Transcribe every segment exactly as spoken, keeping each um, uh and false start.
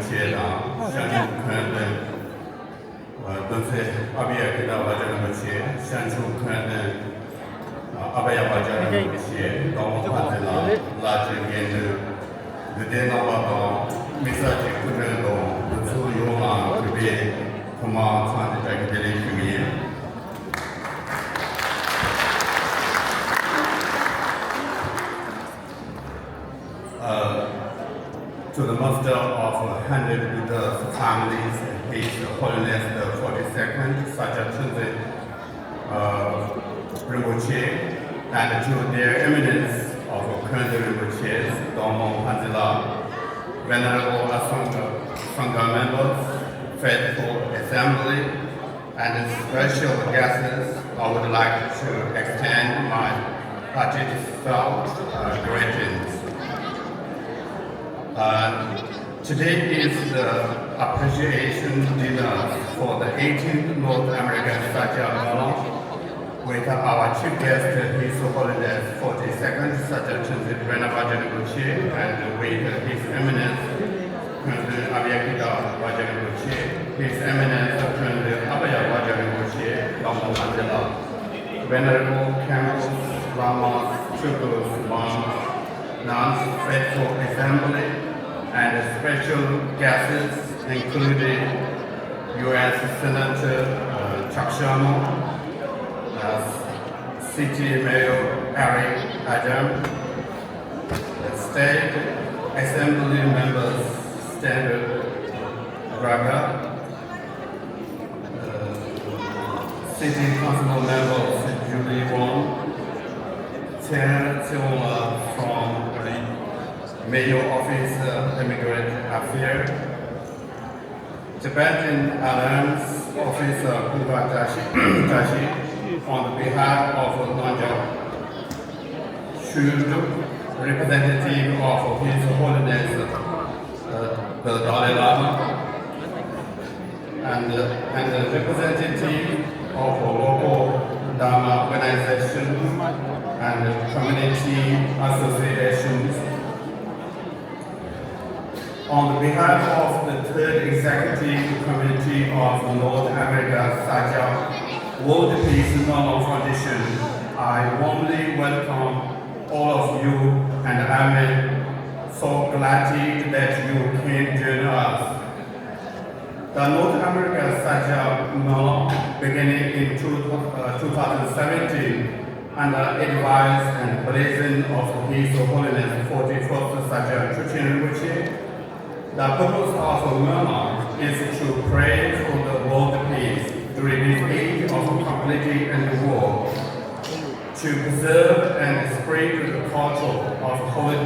ཆེ་དང་། ཤར་ཕྱོགས་མཁན་པོ་གདུང་སྲས་ཨ་བྷི་ཡ་ཀི་ཏ་བཛྲ་རིན་པོ་ཆེ། ཤར་ཕྱོགས་མཁན་པོ་ཨ་བྷ་ཡ་བཛྲ་རིན་པོ་ཆེ། དགའ་མོ་ཕ་ཚེ་ལགས། བླ་སྤྱི་དགེ་འདུན། འདུས་སྡེ་རྣམ་པ་དང་། དམིགས་བསལ་གྱི་སྐུ་མགྲོན་དང་འདུ་ཚོགས་ཡོངས་ལ་གུས་པས་ཐོག་མར་འཚམས་འདྲི་བཀྲ་ཤིས་བདེ་ལེགས་ཞུ་གི་ཡིན། Uh, to the muster of hundred Buddha families, His Holiness the forty-second Sakyatsunze uh, Rinpoche, and to their eminence of Khyentse Rinpoche, Dongmo Hanzila, venerable Asanga Sangha members, faithful assembly, and special guests, I would like to extend my heartfelt uh, greetings. Uh, today is the appreciation dinner for the eighteenth North American Sakya Mela with our chief guest, His Holiness forty-second Sakya Tenzin Drena Vajra Rinpoche, and with His Eminence Tenzin Avyakita Vajra Rinpoche, His Eminence Tenzin Abhaya Vajra Rinpoche, Dhamma Mandala, Venerable Khenpo Lamas, Chökyi Lamas, nuns, faithful assembly, and special guests including U S Senator uh, Chuck Schumer, uh, City Mayor Eric Adams, State Assembly Members Standard Raga, uh, City Council Members Julie Wong, Chen Xiongla from the Mayor Office, uh, Immigrant Affairs, Tibetan Alliance Officer Kunga Tashi, Tashi, on behalf of Nongja Shudu, representative of His Holiness uh, the Dalai Lama, and, uh, and the representative of local Dharma organizations and community associations. On behalf of the Third Executive Committee of the North America Sakya World Peace Nongma Foundation, I warmly welcome all of you, and I'm so glad that you can join us. The North America Sakya Mela, beginning in two, uh, two thousand seventeen, under advice and blessing of His Holiness forty-fourth Sakya Trijang Rinpoche, the purpose of Mela is to pray for the world peace during this age of complexity and war, to preserve and spread the culture of holy,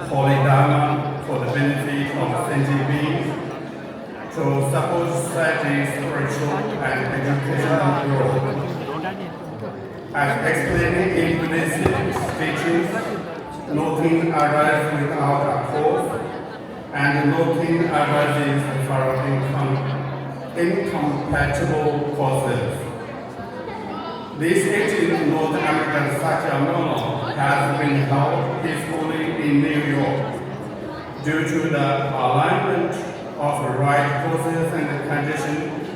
holy Dharma for the benefit of sentient beings, to support society's spiritual and educational growth. As explained in Buddhist teachings, nothing arises without a cause, and nothing arises from incom- incompatible causes. This eighteenth North American Sakya Mela has been held peacefully in New York due to the alignment of right causes and conditions,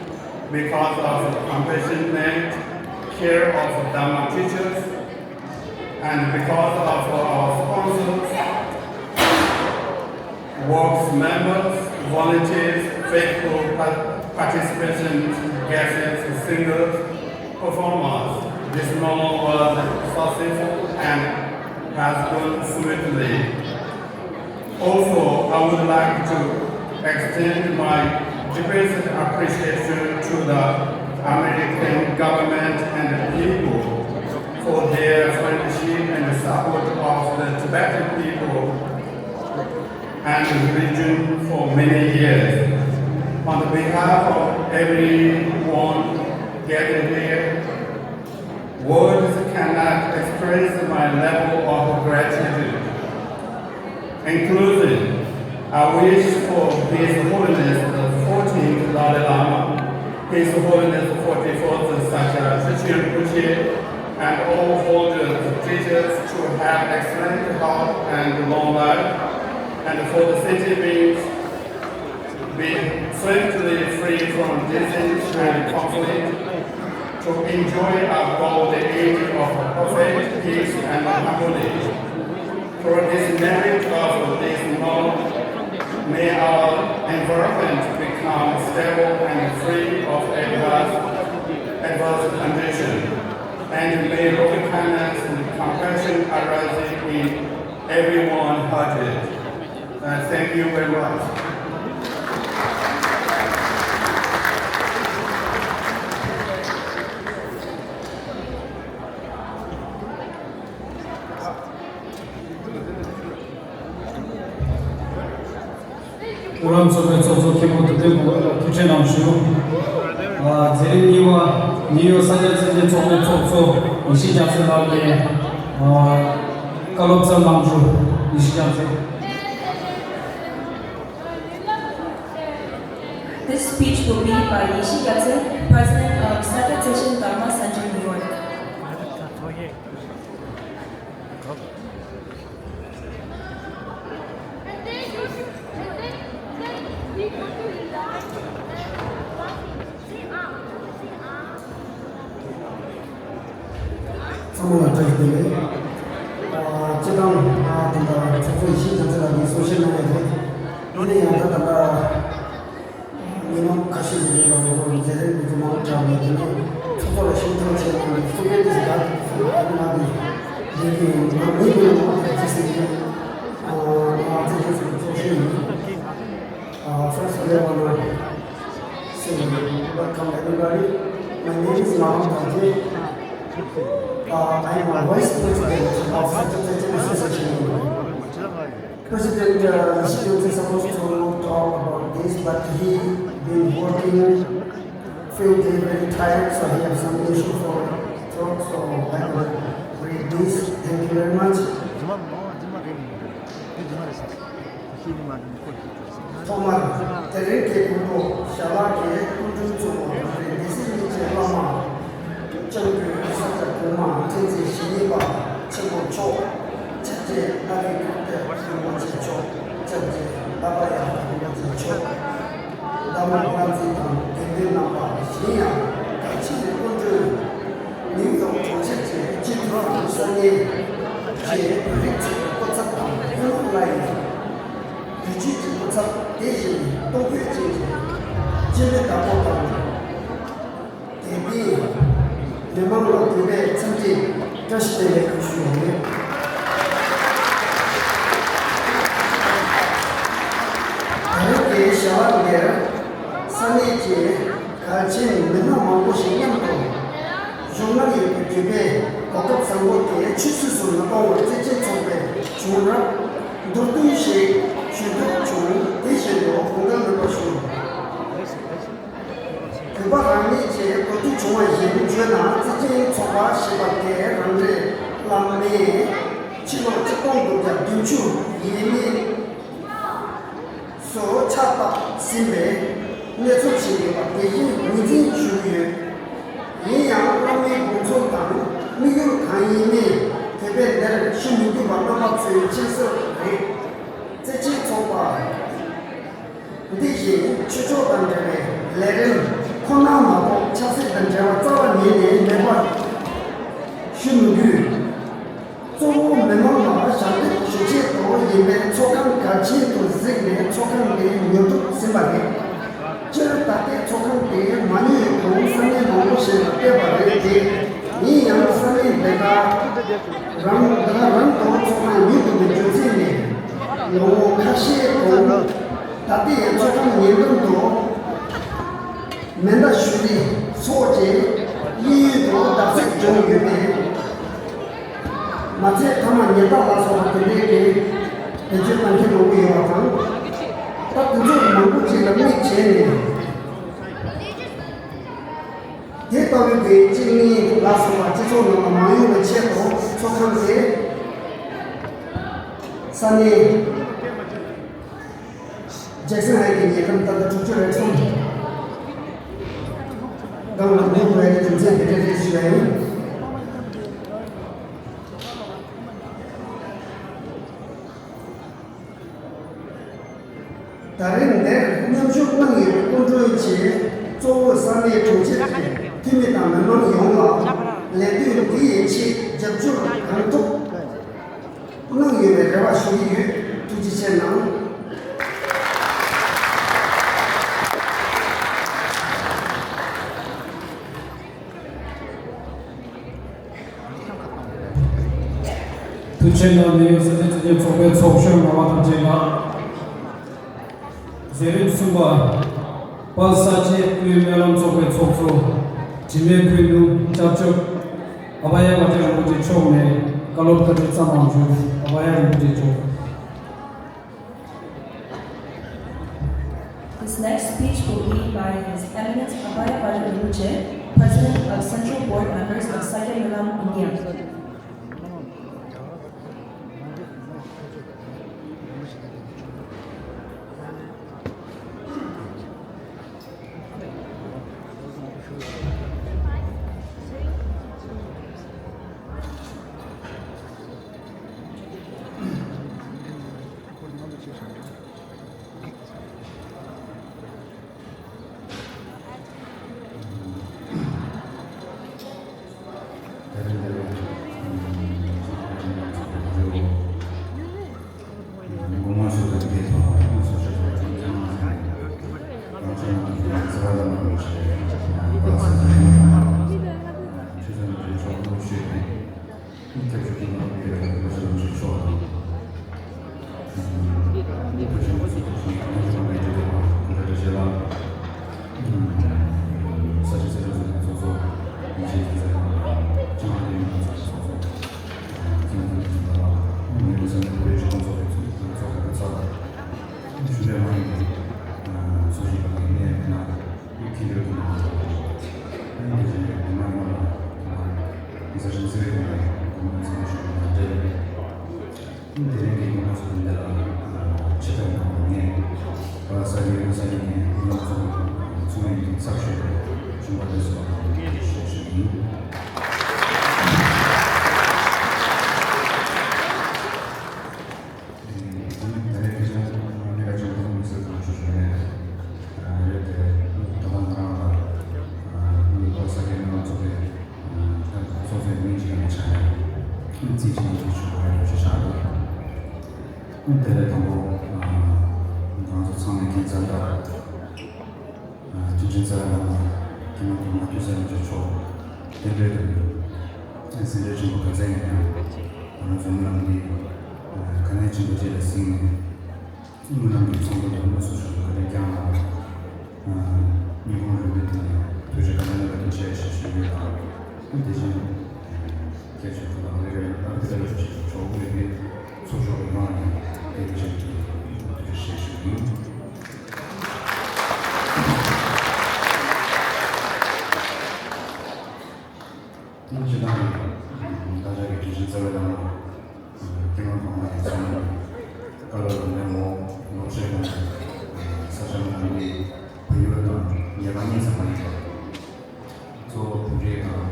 because of compassionate care of Dharma teachers, and because of our sponsors, works members, volunteers, faithful pa- participants, guests, singers, performers, this Mela was successful and has gone smoothly. Also, I would like to extend my deepest appreciation to the American government and the people for their friendship and support of the Tibetan people and religion for many years. On the behalf of everyone gathered here, words cannot express my level of gratitude. In closing, I wish for His Holiness the fourteenth Dalai Lama, His Holiness forty-fourth Sakya Trijang Rinpoche, and all holders, teachers to have excellent health and long life, and for the sentient beings be swiftly free from disease and conflict, to enjoy a golden age of perfect peace and harmony. Through this merit of this month, may our environment become stable and free of adverse, adverse conditions, and may loving kindness and compassion arise in everyone hearted. Uh, thank you very much. ཨུ་རམ་ཚོགས་པའི་ཚོགས་གཙོ་མཁན་པོ་དུ་ཏེ་གོ་ལ་ཐུགས་རྗེ་གནང་ཞུ། ཨ་མཛད་རིམ་གཉིས་པ་ནིའུ་ཡོག་ས་སྐྱ་བཙན་བྱོལ་ཚོགས་པའི་ཚོགས་གཙོ་ཡེ་ཤེས་རྒྱ་མཚོ་ལགས་ཀྱིས་ཨ་བཀའ་སློབ་སྩལ་གནང་ཞུ། ཡེ་ཤེས་རྒྱ་མཚོ། This speech will be by Yeshe Gyatso, President of Sakya Tsechen Dharma Center, New York. ཚང་མ་ལ་བཀྲ་ཤིས་བདེ་ལེགས། ཨ་སྤྱིར་བཏང་ཨ་ད་ལྟ་ཚོགས་གཙོ་ཡེ་ཤེས་རྒྱ་མཚོ་ལགས་ཀྱིས་གསུང་བཤད་གནང་ཡོད་རེད། ཡིན་ན་ཡང་ད་ད་ལྟ་ཉིན་མ་ཁ་ཤས་ཀྱི་རིང་ལ་ང་ཚོ་མཛད་རིམ་འདི་ཚོ་མང་དྲགས་ནས། དེ་ནས་ཚོགས་གཙོ་ལ་ཞུ་མཐུན་བྱས་ནས་གསུང་སྐད་དེ་ཚོ་ད་ད་ང་གི་ལས་ཀྱི་ང་མི་ཡོད་ལ་ཁ་ཅིག་ཟེར་གྱི་ཡོད། ཨ་ང་ཚོ་དེ་ཚོ་ཚོགས་གཞོན་ཡིན། ཨ་first of all, I wanna say welcome everybody. My name is Maham Tangje. Uh, I am a vice president of Central Tsechen Association. President uh, Yeshe Gyatso is supposed to talk about this, but he been working field day, very tired, so he have some issue for throat, so I will read this. Thank you very much. ཐོག་མར་དེ་རིང་གི་དགོངས་པ་ཞལ་ལག་གི་སྐུ་མགྲོན་གཙོ་བོ་རེད། སྡེ་སྲིད་གཉིས་ཀྱི་བླ་མ། སྐྱབས་མགོན་ས་སྐྱ་གོང་མ་མཁྱེན་བརྩེ་ཞི་བདེའི་དཔལ་ཆེན་པོ་མཆོག་སྐྱབས་རྗེ་ཨ་ཁུ་ཀིརྟི་རིན་པོ་ཆེ་མཆོག་སྐྱབས་རྗེ་ལྷ་པ་ཡ་རབས་རིན་པོ་ཆེ་མཆོག་བདག་མོ་བསྟན་འཛིན་དང་དགེ་འདུན་རྣམ་པ། གཞན་ཡང་གལ་ཆེའི་སྐུ་མགྲོན་ནིའུ་ཡོག་གྲོང་ཁྱེར་གྱི་སྤྱི་འཐུས་དང་ས་གནས་ཀྱི་བོད་རིགས་ཚོའི་སྐུ་ཚབ་དང་ཐུན་མོང་བླ་ཡི་བོད་བརྒྱུད་ཀྱི་སྐུ་ཚབ། དེ་བཞིན་གཏོང་ཕོད་ཅན་གྱི་སྤྱི་པའི་བདག་པོ་དང་། དད་ལྡན་མི་མང་ལ་གུས་པས་འཚམས་འདྲི་བཀྲ་ཤིས་བདེ་ལེགས་ཞུ་ཡོད། ད་རེས་ཀྱི་ཞལ་ལག་འདིར་ས་གནས་ཀྱི་གལ་ཆེན་མི་སྣ་མང་པོ་ཞིག་མཉམ་དུ་བཞུགས་གནང་ཡོད་པའི་གུས་པས་གོ་སྐབས་བཟང་པོ་དེ་ཆུད་ཟོས་སུ་མི་གཏོང་བར་བརྩེ་ཆེན་ཚོགས་པའི་བྱུང་རབས་མདོར་བསྡུས་ཤིག་ཞུ་འདོད་བྱུང་། དེ་བཞིན་དུ་དགོངས་འགལ་མེད་པར་ཞུ། གུས་པ་རང་ཉིད་ཀྱིས་གོ་ཐོས་བྱུང་བ་བཞིན་བརྗོད་ན། བརྩེ་ཆེན་ཚོགས་པ་ཞེས་པ་དེ་རང་རེའི་བླ་མས་ཕྱི་ལོ་ཆིག་སྟོང་དགུ་བརྒྱ་བདུན་ཅུ་ཡས་མས་སུ་ཕྱག་བཏབ་ཟིན་པའི་གནས་ཚུལ་ཞིག་ཡོད་པ་དེ་བཞིན་ངོས་འཛིན་ཞུ་གི་ཡོད། ཡིན་ཡང་བླ་མའི་དགོངས་ཚུལ་དང་དམིགས་ཡུལ་གང་ཡིན་མིན་དེ་བས་འདིར་ཞུ་མི་དགོས་པ་རྣམ་པ་ཚོའི་མཁྱེན་གསལ་རེད། བརྩེ་ཆེན་ཚོགས་པ། འདི་བཞིན་ཆོས་ཕྱོགས་དང་འབྲེལ་བའི་ལས་རིམ་ཁོ་ན་མ་གཏོགས་ཆབ་སྲིད་དང་འབྲེལ་བ་རྩ་བ་ཉིད་ནས་མེད་པ་ཞུ་མི་དགོས། གཙོ་བོ་མི་མང་ལ་ཞབས་འདེགས་ཞུ་ཆེད་དུ་ཡིན་པའི་ཚོགས་ཁང་གལ་ཆེན་དུ་གཟིགས་ནས་ཚོགས་ཁང་འདི་ཉོ་སྒྲུབ་ཟིན་པ་རེད། སྤྱིར་ད་ལྟའི་ཚོགས་ཁང་དེ་མ་ཉོས་གོང་ས་གནས་མང་པོ་ཞིག་ལ་ཕེབས་པ་རེད་དེ། ཡིན་ཡང་ས་གནས་འདི་ག་རང་འདི་ག་རང་དུ་ཚོགས་ཁང་ཉོ་ཐུབ་པའི་རྒྱུ་མཚན་ནི། ལོ་ངོ་ཁ་ཤས་གོང་ད་ལྟའི་ཚོགས་ཁང་ཉེ་འགྲམ་དུ་མེ་མདའ་གཞུ་རིགས་སོགས་ཀྱི་དབྱིན་ཡུལ་དུ་བརྡབ་གསིག་བྱུང་ཡོད་པས། མ་ཚད་ཐ་མག་ཉལ་ཐ་ལ་སོགས་པ་དེ་འདྲའི་གི་བེད་སྤྱོད་གཏོང་མཁན་མང་པོ་ཡོད་པ་དང་། ད་དེ་ཚོ་མང་པོ་ཅིག་ལ་དམིགས་བྱས་ནས། དེ་ལྟ་བུའི་གི་གཅིག་གཉིས་ལ་སོགས་པ་སྤྱི་ཚོགས་ནང་ལ་མ་ཡོང་བའི་ཆེད་དུ་ཚོགས་ཁང་དེ་ས་གནས་ཇེག་སན་ཧའེ་ཊི་ཉེ་འགྲམ་ད་ལྟ་དྲུག་ཅུ་རེ་གསུམ་སྒང་ལ་གནས་དགོས་པའི་རྒྱུ་མཚན་དེ་འདྲ་རེད་ཞུ་ཡ་ཡིན། ད་རེས་འདིར་མཉམ་ཞུགས་ ཆེན་ནང་ནས་ས་སྐྱ་བཅད་ཁྲིད་ཚོགས་པའི་ཚོགས་གཞོན་ངག་དབང་རིན་ཆེན་ལགས། མཛད་རིམ་གསུམ་པ། དཔལ་ས་སྐྱའི་དབུས་སྨོན་ལམ་ཚོགས་པའི་ཚོགས་གཙོ། འཇིགས་མེད་ཀུན་འདུས་སྐྱབས་མཆོག་ཨ་བྷ་ཡ་མ་ཏྲ་རིན་པོ་ཆེ་མཆོག་ནས་བཀའ་སློབ་བཀའ་དྲིན་ཚང་མ་ཞུ། ཨ་བྷ་ཡ་རིན་པོ་ཆེ་མཆོག། This next speech will be by His Eminence Abhaya Bhatta Rinpoche, President of Central Board Members of Sakya Myolam India. སྐྱབས་མཆོག་གི་ནང་དེ་ལ་བཀའ་ཤག་ལམ་ཆེན་མཆོག་དང་། བཀའ་ཤག་ལམ་ཆེན་མཆོག་གི་ཐུགས་རྗེ་ཆེ་ལ་འདྲ་འདྲ་བྱེད་ལ། ས་ཆ་སེ་ར་ཟུར་ཚོགས་གཙོ་ཡིན་ཆེད་ཀྱི་ཚེ་ལ་ཅང་ཧ་ལས་མི་ཚོགས་ཚོགས་གཙོ་ཁྱིམ་ཚང་གི་ཚོགས་ལ་མི་རེ་ས་ནས་བོད་ཀྱི་ཁོང་ཚོགས་ཀྱི་ཚོགས་ཚོགས་པའི་ཚབ་ཞུ་བའི་ངོས་ནས་ཚོགས་ཞུགས་པ་ཡིན་ནས་ན། ཁྱེད་ཚོས་ཀྱི་ནང་དུ་ཨ་ནི་དེ་བཞིན་མི་མང་ཡོངས་ལ་ས་ཞིང་སྲིད་པའི་ཐོག་ནས་གོང་མ་ཚང་ཞུ་བ་དང་འབྲེལ་ནས། དེ་རིང་གི་གོང་མ་ཚོ་འདི་ལ་ཆེད་དུ་གནང་བ་ནས་བ་ས་ཡོད་ས་ཡིན་ནས་མི་མང་ཚོ་ཚོགས་མི་གི་ཚབ་ཞུས་ཏེ་ཆུང་བ་དེ་ཚོ་ལ་ཞུ་ཞུ་ཡིན། མཐུན་སྒྲིལ་དང་རྟེན་འབྲེལ་ཆེན་པོ་ག་ཚད་ཡིན་ཡང་ང་རང་ཚོ་སྨོན་ལམ་འདི་ག་ནས་ཆེན་པོ་བཅས་ལ་གཟིགས་ནས། སྨོན་ལམ་གྱི་ཚོགས་འདུ་དང་དངོས་སུ་ཞུགས་པའི་བཀའ་དྲིན་བསྐྱངས་གནང་བ། ཉིན་གུང་ལུས་འདི་དེ་ནས་ཐུགས་རྗེ་བཀའ་དྲིན་བཀའ་དྲིན་ཆེ་ཞེས་ཞུ་རྒྱུ་དང་། དེ་བཞིན་སྐྱབས་མཆོག་ཐུགས་དམ་ལས་རེ་ཨ་ཏི་ལ་ཞུ་ཞེས་ཆོག་པའི་གི་ཚོགས་ཞུགས་པའི་ངང་ནས་དེ་བཞིན་གྱི་ཐུགས་རྗེ་ཞེས་ཞུ་རྒྱུ། སྤྱི་བཏང་ནས་བདག་ཅག་གི་དྲིན་ཅན་རྩ་བའི་བླ་མ་སྐྱེས་མ་གོང་མ་ཡིན་ཙང་བཀའ་སློབ་ལམ་སྟོན་འོག་ལོ་ཤས་གོང་ནས་ས་ཆ་མི་རྣམས་ཀྱིས་བོད་ཡུལ་དང་ཉེ་གང་གཉིས་ཙམ་མ་ཡིན་པར་གཙོ་བོ་བོད་རིགས་དང་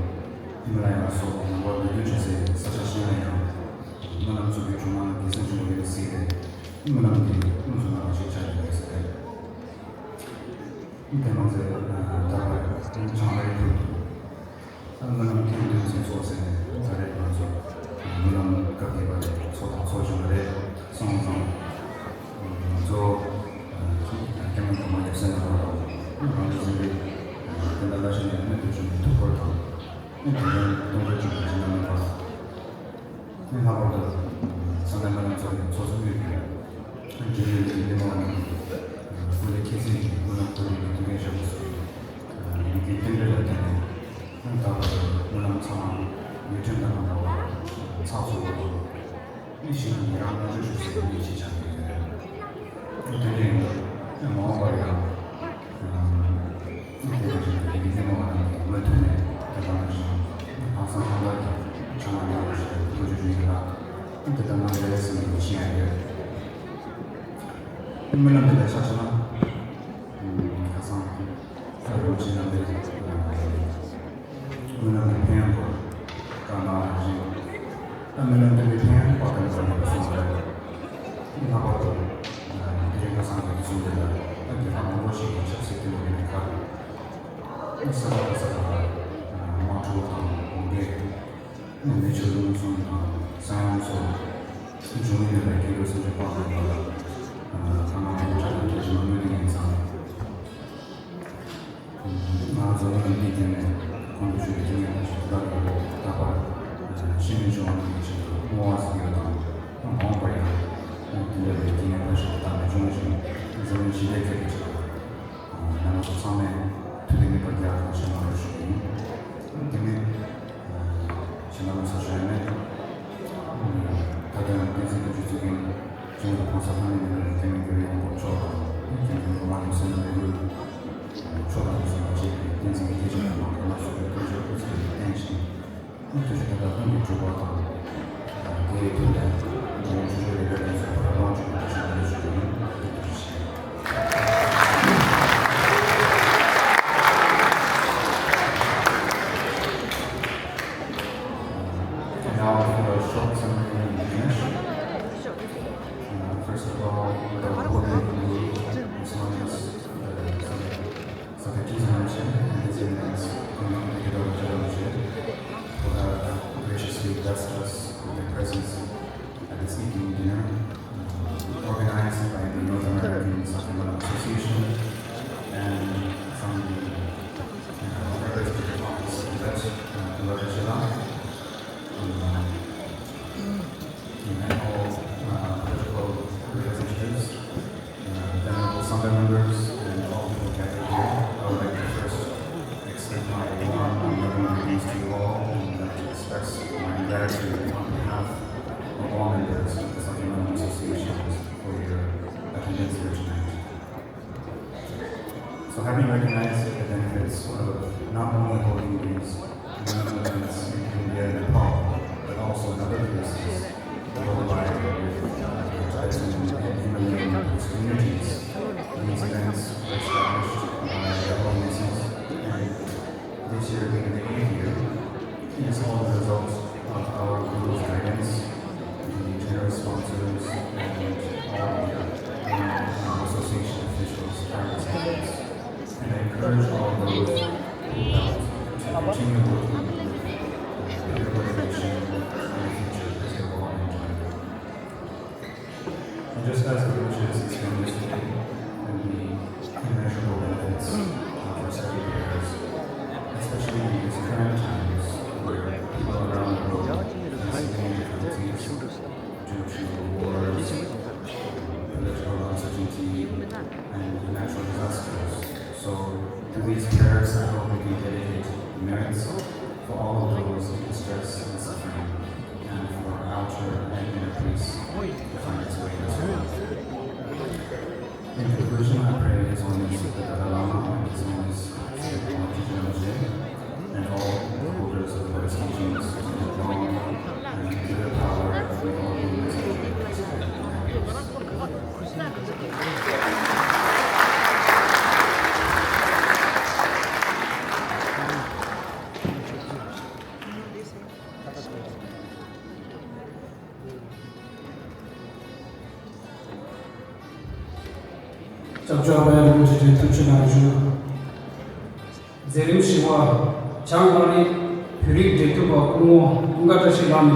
ཧི་མ་ལ་ཡ་སོགས་ནང་པ་སྡེ་དོན་ཆེ་སའི་ས་ཆ་གཞན་ལ་ཡང་སྨོན་ལམ་ཚོགས་པའི་དྲུང་ཁག་གི་སེམས་ཆུང་བའི་གཟིགས་ཏེ་སྨོན་ལམ་གྱི་དངོས་སུ་གནང་བ་ཞིག་ཆགས་ཡོད་པ་རེད། དེ་མ་ཟད་ད་བར་བྱང་རའི་ཐོག་ཏུ། སྨོན་ལམ་མཁན་དོན་ཚན་ཚོགས་ཟེར་ནས་ད་རེས་ང་ཚོ་སྨོན་ལམ་སྐབས་བརྒྱད་པ་དེ་ཚོགས་དང་ཚོགས་བྱུང་བ་རེད། སོང་ཙང་ང་ཚོ་སྐྱབས་མགོན་གོང་མ་ཡབ་སྲས་རྣམ་པ་དང་རང་གི་སེམས་པའི་དེ་འདྲ་བླ་ཆེན་ནས་སྨོན་དུ་བྱུང་བའི་ཐུགས་ཁུར་དང་དེ་འདྲའི་གཏོང་ཕོད་བྱུང་བའི་སྦྱིན་བདག་རྣམ་པ། ལྷག་པར་དུ་ས་གནས་སྨོན་ལམ་ཚོགས་པའི་ཚོགས་གཙོ་དངོས་ཀྱིས་རྒྱུན་ལས་ཀྱི་འདེམས་པ་རྣམས་ཀྱིས་སྐུ་ལས་ཁྱད་བསད་ཀྱིས་སྨོན་ལམ་འཁོར་ལོའི་དུས་ཆེན་ཞབས་ཏོག་སོགས་ཀྱི་ལས་འགན་རྟེན་འབྲེལ་ལ་བརྟེན་ནས་ད་བར་དུ་སྨོན་ལམ་ཚང་མ་ཡུལ་ཁྲིམས་དང་མ་འགལ་བར་ཚགས་ཚུད་པོ་དང་དབུས་ཤིག་ནས་ཡི་རང་སྨོན་ལམ་ཞུ་སའི་ལས་གཞི་ཆགས་ཡོད་རེད། དེ་འདྲ་ཡིན་དུས་མ་འོངས་པར་ཡང་དེ་ལས་བྱུང་བའི་ལས་འགན་འདེམས་པ་རྣམས་ཀྱིས་མུ་མཐུད་ནས་དེ་དང་དེ་བཞིན་ཧང་སང་ཧང་སྟག་གིས་ཕྱག་ལས་གནང་བར་ཞུ་བའི་ཐུགས་རྗེ་ཆེ་ཞུ་ཡི་ལགས། དེ་ལྟར་གནང་བའི་རེ་བ་ཟིན་པའི་ཤེས་ཡ་ཡོད། སྨོན་ལམ་འདི་ལ་ཆ་མཚོན་ན། ཁ་སང་ས་རུ་ཆེན་རྣམ་པས་སྨོན་ལམ་གྱི་ཕན་ཡོན་སྐོར་བཀའ་གནང་བ་བཞིན། ད་སྨོན་ལམ་འདི་ལས་ཕན་ཡོན་དཔག་ཏུ་མེད་པ་ཡོད་པ་གསུངས་པ་རེད། ལྷག་པར་དུ་དེ་རིང་ཁ་སང་གི་དུས་ཚོད་འདི་ལ་ད་རྒན་ལགས་མང་པོ་ཞིག་གིས་ཆབ་སྲིད་སྐྱོང་བའི་ཁར་ས་ཆ་ས་ཆ་ལ་དམག་འཁྲུག་དང་གུང་ཁྲན། མི་ཆོས་ལུགས་གསུམ་དང་ས་ཡོམ་སོགས་འབྱུང་ངེས་ཡོད་པའི་སྐྱེ་འགྲོ་སེམས་ཅན་དཔག་ཏུ་མེད་པ་ལ་ཐ་མ་དང་ཕྲ་དང་ཁྱད་ཅན་མ་སྨོས་ཏེ་ཡིན་ཙང་། ང་རང་ཚོ་སྨོན་ལམ་འདིའི་སྟེང་ནས་གོང་དུ་ཞུས་པའི་རྐྱེན་ངན་ཐམས་ཅད་དེ་དག་གི་འོག་ད་བར་ཤི་ནས་བྱུང་བ་རྣམས་ཀྱི་ཆེད་དུ་བསྔོ་བ་ཟེར་ཡོད་དང་ ཞུ་བ་དང་། དེའི་དོན་ལ་ང་ཚོ་ཆུ་ཚོད་རེ་རེ་ནས་ཚོགས་པ་རང་དབང་ཅན་གྱི་ཞུ་བ་ཞུ་བ་ཡིན། And now for a short summary in English. Uh, first of all, the women in blue, as long as, uh, Sakaki Zangchen and his inmates, Commander Hiromi Challenge, who have graciously blessed us with their presence at this evening dinner, uh, organized by the North American Sakyamunum Association and from the, uh, Representative Office of the Dutch, uh, Belarus. Um, and all, uh, political representatives, uh, venerable Sangha members, and all people gathered here. I would like to first extend my warm and loving greetings to you all, and I'd like to express my gratitude on behalf of all members of the Sakyamunum Association for your attendance here tonight. So having recognized the benefits of not only holding these Munam events in India and Nepal, but also in other places worldwide with, uh, Tibetan and Himalayan Buddhist communities, these events were established by the O M Cs, and this year being the eighth year, is all the result of our Guru's guidance, the generous sponsors, and all the, uh, association officials, parents, and I encourage all those who helped to continue working with, uh, their motivation in the future as they go on in time. And just as the riches extended today and the immeasurable benefits of our sacred prayers, especially in these current times where people around the world face many difficulties due to wars, political uncertainty, and natural disasters. So, through these prayers, I hope we can dedicate merits for all of those in distress and suffering, and for outer and inner peace to find its way in this world. In conclusion, I pray His Holiness the Dalai Lama and His Holiness Sri Rinpoche and all the holders of the Buddhist teachings to live long and give the power of the all beings of the Buddhist faith and happiness. སྐྱབས་བཅོལ་བ་ཡང་རིན་པོ་ཆེ་ཐུགས་རྗེ་གནང་ཞུ། མཛད་རིམ་བཞི་པ། བྱང་ཨ་རིའི་བོད་རིགས་འབྲེལ་མཐུད་པ་སྐུ་ངོ་ཀུན་དགའ་བཀྲ་ཤིས་ལགས་ནས་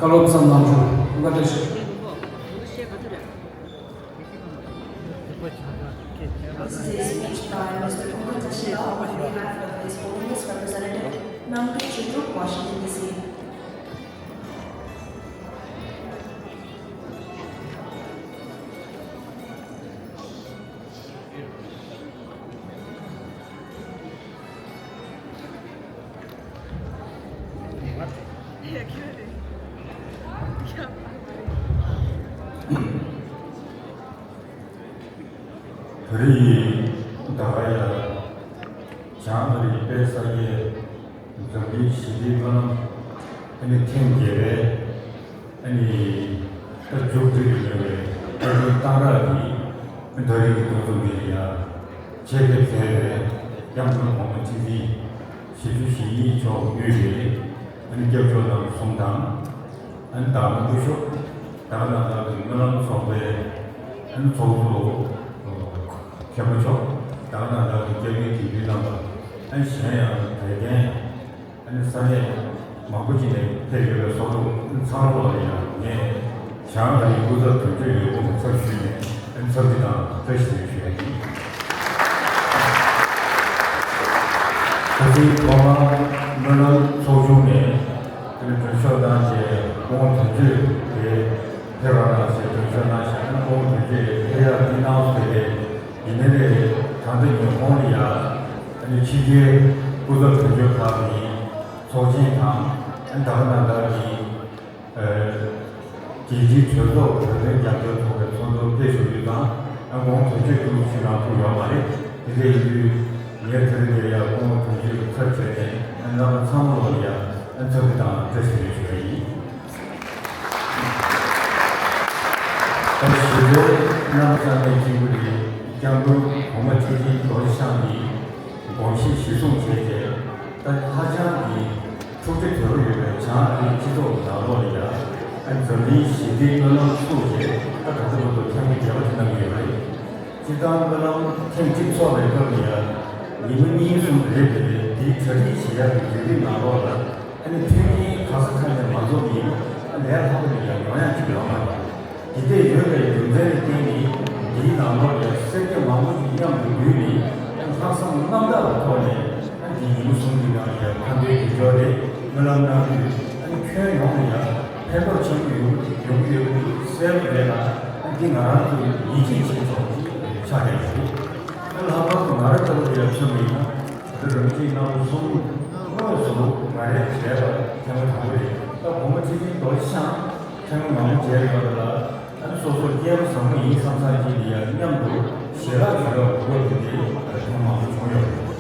བཀའ་སློབ་ཙམ་གནང་ཞུ། ཀུན་དགའ་བཀྲ་ཤིས། This is a speech by Mister Kunga Tashila on behalf of His Holiness Representative Namkyu Chedruk, Washington, D C. བོད་རིགས་ད་ག་ཡ། བྱང་ཨ་རིའི་དཔལ་ས་སྐྱའི་འཛམ་གླིང་ཞི་བདེའི་བཀའ་སློབ་ཨ་ནི་ཐེངས་བརྒྱད་པའི་ཨ་ནི་ད་མཇུག་སྒྲིལ་གྱི་ཡོད་པའི་བཀའ་བློན་གཏང་རག་གི་ཨ་ནི་ད་རེས་ཀྱི་འདུ་འཛོམས་འདི་ལ་ཡ་ཆེད་ཕེབས་མཛད་པའི་སྐྱབས་མགོན་གོང་མ་ཁྲི་འཛིན་ཞེ་བཅུ་ཞེ་གཉིས་མཆོག་དབུས་ཀྱི་ཨ་ནི་སྐྱབས་མཆོག་རྣམ་གསུམ་དང་། ཨ་ནི་དང་པོ་སྐུ་ཞབས་ད་ག་ནང་བཞིན་གྱི་སྨོན་ལམ་ཚོགས་པའི་ཨ་ནི་ཚོགས་གཙོ་མཁན་པོ་མཆོག་ད་ག་ནང་བཞིན་གྱི་སྐྱབས་མགོན་དགེ་འདུན་རྣམ་པ། ཨ་ནི་གཞན་ཡང་དད་ལྡན་ཨ་ནི་ས་གནས་མང་པོ་ཅིག་ནས་ཕེབས་ཡོད་པའི་ཚོགས་གཙོ་ཚང་མ་ལ་ཡང་ངས་བྱང་ཨ་རིའི་སྐུ་ཚབ་དོན་གཅོད་ལས་ཁུངས་ཀྱི་ཚབ་ཞུས་ནས་ཨ་ནི་འཚམས་འདྲི་དང་བཀྲ་ཤིས་བདེ་ལེགས་ཞུ་ཡ་ཡིན། ད་ཅི་ཐོག་མར་སྨོན་ལམ་ཚོགས་ཆུང་ནས་ཨ་ནི་མགྲོན་ཤོག་བཏང་རྗེས་སྐུ་ངོ་དོན་གཅོད་དེ་ཕེབས་རོགས་གནང་ཞེས་མགྲོན་ཤོག་གནང་ཞིང་། ཨ་ནི་སྐུ་ངོ་དོན་གཅོད་ཕེབས་ཡག་འདི་གནང་སོང་། དེ་ཡིན་ནའི་ད་ལྟ་ཉི་ཧོང་ལ་ཡ་ཨ་ནི་ཕྱི་རྒྱལ་སྐུ་ཚབ་དོན་གཅོད་ཁག་གི་ཚོགས་ཆེན་དང་། ཨ་ནི་ད་ག་ནང་བཞིན་གྱི་ཨ་རྒྱལ་སྤྱིའི་གྲོས་ཚོགས་བོད་དོན་རྒྱབ་སྐྱོར་ཚོགས་པའི་ཚོགས་འདུར་ཕེབས་ཞུ་རྒྱུ་དང་། ཨ་ནི་སྐུ་ངོ་དོན་གཅོད་ཀྱིས་ཞུ་གནང་ཐུབ་ཡོད་མ་རེད། དེ་འདྲ་ཡིན་དུས་ངས་དེ་རིང་འདིར་ཡ་སྐུ་ངོ་དོན་གཅོད་ཀྱི་ཚབ་བྱས་ནས་ཨ་ནི་རྣམ་པ་ཚང་མ་ལ་ཡ། ཚོགས་འདུ་དང་བཀྲ་ཤིས་བདེ་ལེགས་ཞུ་བ་ཡིན། ད་ཞུ་སྒོའི་རྣམ་པ་ཚང་མའི་སྤྱི་འཐུས་རེད། སྐྱབས་མགོན་གོང་མ་ཁྲི་ཆེན་རྡོ་རྗེ་འཆང་གི་དགོངས་གཞི་གཞིར་བཟུང་བྱས་ཏེ། ད་ཧ་ཅང་གི་ཐུགས་རྗེ་དོད་པོ་ཡོད་པའི་བྱང་ཨ་རིའི་སྤྱི་ཚོགས་ནང་ལོགས་ལ་ཡང་འཛམ་གླིང་ཞི་བདེའི་སྨོན་ལམ་ཚུགས་ཏེ། ད་ད་ལྟ་བར་དུ་ཐེངས་མ་བརྒྱད་པ་དེ་གནང་གི་ཡོད་རེད། སྤྱིར་བཏང་སྨོན་ལམ་ཐེངས་གཅིག་ཚོགས་པའི་སྐབས་ལ་ཡང་ཉི་མ་གཉིས་གསུམ་རེ་རེ་རེ་འདིའི་གྲ་སྒྲིག་བྱེད་ཡག་གི་རེ་རེ་ནང་ལོགས་ལ། ཨ་ནི་མཐུན་རྐྱེན་ག་ས་ག་ནས་མ་འཛོམས་ཡིན་ན་ལས་སླ་པོ་ནས་ཡང་ཡོང་ཡག་ཅིག་ཡོད་མ་རེད། དེ་འདྲ་ཡོད་པའི་རྒྱུ་མཚན་ལ་བརྟེན་ནས་འདིའི་ནང་ལོགས་ལ་ཡང་སེར་སྐྱ་མང་པོ་ཞིག་མཉམ་དུ་འདུས་ནས། ཨ་ནི་ལྷག་བསམ་རྣམ་དག་གི་ཐོག་ནས། ཨ་ནི་འདི་ཉིན་གསུམ་གྱི་ནང་ལ་ཡང་ཕན་པའི་དགེ་སྦྱོར་དེ་སྨོན་ལམ་གནང་དུས། ཨ་ནི་ཁྱོན་ཡོངས་ལ་ཡང་ཕན་ཐོགས་ཆེན་པོ་ཡོང་ཡོང་གི་ཡོད་པ་གསལ་པོ་རེད་ལ། ཨ་ནི་འདི་ང་རང་ཚོའི་ཡིད་ཆེས་བྱེད་ཆོག་ཆགས་བསྡད་ཡོད། ཨ་ནི་ལྷག་པར་དུ་ང་རང་ལྟ་བུ་ལ་ཡང་མཚོན་པ་ཡིན་ན། ད་ལྟ་རིན་པོ་ཆེའི་རྣམ་པ་གསུམ་དངོས་སུ་ང་རས་མཇལ་བ་ཐེངས་མ་དང་པོ་རེད། ད་གོང་མ་ཁྲི་ཆེན་རྡོ་རྗེ་འཆང་ཐེངས་མ་མང་པོ་མཇལ་ཡོད་པ་ལ། ཨ་ནི་སོ་སོར་སྐལ་བ་བཟང་པོ་ཡིན་བསམ་བསམ་གྱིས་ལ་ཡང་མཉམ་དུ་ཞལ་ལག་ཞུ་བར་འགྲོ་དགོས་དེ་འདྲའི་ཐེངས་མང་པོ་བྱུང་ཡོད་རེད།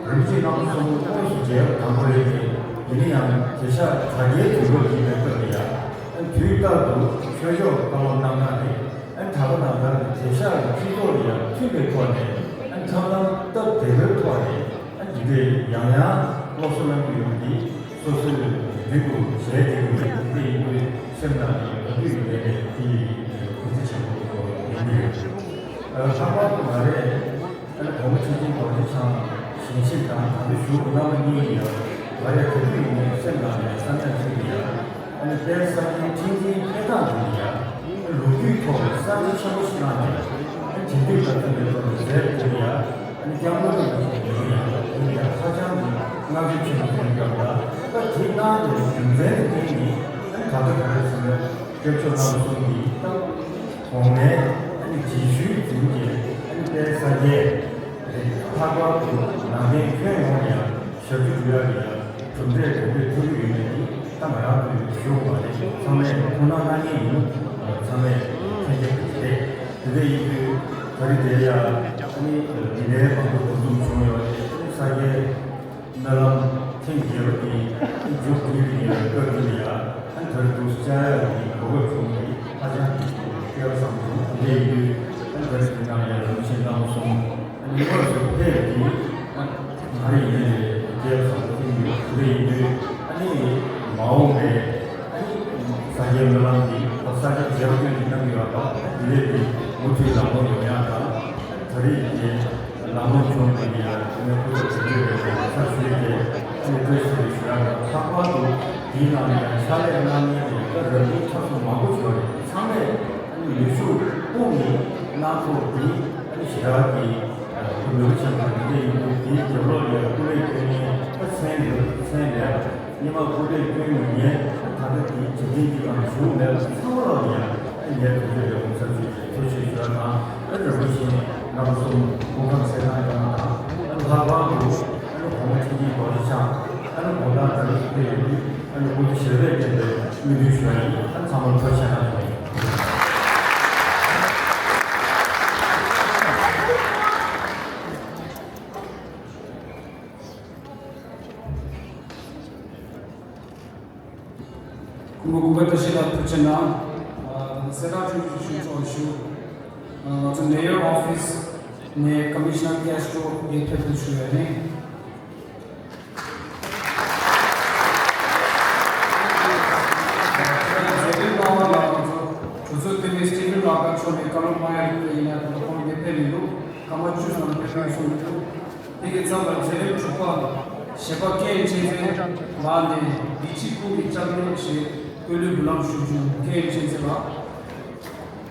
རིན་པོ་ཆེའི་རྣམ་པ་གསུམ་དངོས་སུ་མཇལ་བ་དང་པོ་རེད་དེ། ཡིན་ན་ཡང་དེང་སང་དྲ་རྒྱའི་དུས་སྐབས་ཡིན་པའི་སྐབས་ལ་ཡང་། ཨ་ནི་དུས་རྟག་ཏུ་ཆོས་ཕྱོགས་བཀའ་སློབ་གནང་སྟངས་རེད། ཨ་ནི་ད་ག་ནང་ལྟར་དེང་སང་གི་སྤྱི་ཚོགས་ལ་ཡང་མཐུན་པའི་ཐོག་ནས། ཨ་ནི་ཐབས་ལམ་སྟབས་བདེ་པོའི་ཐོག་ནས། ཨ་ནི་འདི་འདྲའི་ཡང་ཡང་སློབ་གསོ་གནང་གི་ཡོད་པ་འདི་སོ་སོས་མདུན་དུ་མཇལ་བསྡད་ཀྱི་ཡོད་པ་འདི་ཡིན་དུས། སེམས་ནང་ནས་ག་དུས་ཡིན་ནའི་འདི་ཡི་གུས་བརྩི་ཆེན་པོ་ཡོང་གི་ཡོད། ཨ་ལྷག་པར་དུ་ང་རས། ཨ་ནི་གོང་མ་ཁྲི་ཆེན་རྡོ་རྗེ་འཆང་ཞལ་ཆེམས་དང་ད་ལྟ་བཞུགས་པ་རྣམ་པ་གཉིས་ཀྱིས་ཡང་ང་རས་ག་དུས་ཡིན་ནའི་སེམས་ནང་ནས་བསམ་ཡག་ཅིག་ལ་ཡང་། ཨ་ནི་དཔལ་གསར་བརྗེའི་ཁྲིམས་འཛིན་འཕེན་སྟངས་དེ་ལ་ཡང་ལོ་རྒྱུས་ཐོག་ནས་གསར་བརྗེ་ཆེན་པོ་ཞིག་གནང་ནས། ཨ་ནི་དེང་དུས་ལ་མཚོན་པའི་ཐོག་ནས་མཛད་པ་དེ་ལ་ཡང་། ཨ་ནི་སྐྱབས་མགོན་རིན་པོ་ཆེ་ཡིན་ན་ཡང་དེ་ལ་ཡང་ཧ་ཅང་གི་བསྔགས་བརྗོད་ཆེན་པོ་ཡོད་སྐབས་ལ། ད་དེ་གནང་བའི་རྒྱུ་མཚན་དེ་བརྟེན་ནས། ཨ་ནི་ད་ལྟ་ག་རེ་ཟེར་ན། སྐྱབས་མཆོག་རྣམ་གསུམ་གྱིས་ད་གོང་མའི་ཨ་ནི་རྗེས་ཤུལ་འཛིན་གྱི་ཨ་ནི་དཔལ་གསར་རྒྱལ་རེད། ལྷག་པར་དུ་ནང་བསྟན་ཁྱོན་ཡོངས་ལ་ཡང་ཞབས་ཕྱི་ཞུ་ཡག་གི་ཡང་གྲུབ་འབྲས་ག་འདྲས་ཐོབ་ཀྱི་ཡོད་མེད་དེ་ད་ང་རང་ཚོས་ཞུ་དགོས་པ་རེད། ཚང་མས་ཐུགས་སྣང་གནང་མཁན་ཡིན་ན་ཚང་མས་མཁྱེན་རྒྱུ་རེད། དེ་འདྲ་ཡིན་དུས་ད་རེས་དེ་ཡང་ཨ་ནི་འདི་འདྲའི་མང་པོ་འདུ་འཛོམས་བྱུང་ཡོད་རེད། ཨ་ནི་གསར་རྒྱལ་སྨོན་ལམ་ཐེངས་བརྒྱད་པ་དེ་མཇུག་བསྡུས་ཀྱི་སྐབས་དེ་ལ་ཡང་ཨ་ནི་ད་རེས་འདུག་སེ་བཅར་ཡག་གི་གོ་སྐབས་བྱུང་བ་དེ་ཧ་ཅང་གི་སྐལ་བ་བཟང་པོ་བྱུང་། དེ་འདྲ་ཡིན་དུས་ཨ་ནི་ད་རེས་དེ་ནང་ལ་ཡང་རིན་པོ་ཆེ་རྣམ་པ་གསུམ་ཨ་ནི་དངོས་སུ་ཕེབས་ཀྱིས་ཨ་ནི་ང་རང་ཡིན་ནའི་སྐལ་བ་བཟང་པོ་ཐེངས་ཡོད། དེ་འདྲ་ཡིན་དུས་ཨ་ནི་མ་འོངས་པའི་ཨ་ནི་གསར་རྒྱལ་སྨོན་ལམ་འདི་ད་གསར་རྒྱག་བརྗེ་པོ་སྐྱོན་གྱི་གནང་གི་ཡོད་པ། ཨ་ནི་དེ་ལས་དེ་མུ་མཐུད་ལམ་ལྷོང་ཡོང་ཡག་དང་། ཨ་ནི་ད་རེས་ཀྱི་ལམ་ལྷོང་བྱུང་བ་ཡིན་ཡང་དེ་ནས་སྐུ་ཚབ་དོན་གཅོད་པས་ངོ་མཚར་ཞུས་ཏེ། ཨ་ནི་བཀྲ་ཤིས་བདེ་ལེགས་ཞུ་ཡག་དང་། ལྷག་པར་དུ་དེའི་ནང་ནས་ཡང་ཕྱག་ལས་གནང་མཁན་དེ་ད་རབ་བྱུང་ཁྲ་ཚོ་མང་པོ་ཞིག་ཡོད་རེད། ཚང་མས་ཨ་ནི་ནུས་ཤུགས་སྤུངས་ནས་གནང་ཐུབ་པ་དེ་ཨ་ནི་ཞེ་དྲག་གི་ཨ་ནུས་པ་ཆེན་པོ་རེད། དེ་ཡིན་དུས་དེའི་རྒྱབ་ལོགས་ལ་ཡང་སྐུ་ལས་བསྐྱོན་མཁན་ད་མཚན་ཡོད་མཚན་མེད་ཉི་མ་སྐུ་ལས་བསྐྱོན་མི་ཉན། ད་ལྟ་དེའི་བྱེད་མཁན་གྱི་ནང་ཞུགས་མེད་པ་ཚང་མ་ལ་ཡང་ངས་ཐུགས་རྗེ་ཆེ་ཡོང་ཚར་ཞུས་ཏེ་ཐུགས་རྗེ་ཆེ་ཞུ་ཡག་དང་། ཨ་རིན་པོ་ཆེ་རྣམ་གསུམ་སྐུ་ཁམས་བཟང་ཡག་དང་། ཨ་ལྷག་པར་དུ་ཨ་གོང་མ་ཁྲི་ཆེན་རྡོ་རྗེ་འཆང་ཨ་དགོང་དག་ད་རེས་ཕེབས་ཡོང་དུས་ཨ་སྐུ་ཚེ་ཞབས་པད་བརྟན་པའི་སྨོན་འདུན་ཞུ་ཡག་ཡིན། ཨ་ཚང་མར་ཐུགས་རྗེ་ཆེ་གནང་ཞུ་ཡག་ཡིན། སྐུ་ངོ་སྐུ་པར་བཀྲ་ཤིས་ལགས་ཐུགས་རྗེ་གནང་། ཨ་གསལ་བསྒྲགས་ཆུང་ཆུང་ཞིག་ཚོགས་ཞུ། ཨ་ང་ཚོ་Mayor Office ནས་Commissioner Castro་ཡིས་ཕེབས་ཐུགས་ཞུ་ཡ་ཡིན། མཛད་རིམ་གནང་བ་ལ་ང་ཚོ་གྲོས་ཚོགས་འཐུས་མི་Stephen་ལགས་མཆོག་ནས་བཀའ་སློབ་གནང་ཡ་ཡིན་ན་ད་ལྟ་ཁོང་ཕེབས་ཡོད་འདུག་སྐར་མ་བཅུ་ཙམ་ཕེབས་ཡོད་གསུངས་འདུག་དེ་གི་མཚམས་ལ་མཛད་རིམ་དྲུག་པ་བཞེད་པ་ཀེ་ཨེན་ཆོས་འཛིན་ལགས་ནས་བདེ་སྐྱིད་ཀུན་གྱི་ལྕམ་དྲལ་ཞེས་སྐུ་ལུས་འབུལ་ལམ་ཞུ་རྒྱུ་ཀེ་ཨེན་ཆོས་འཛིན་ལགས།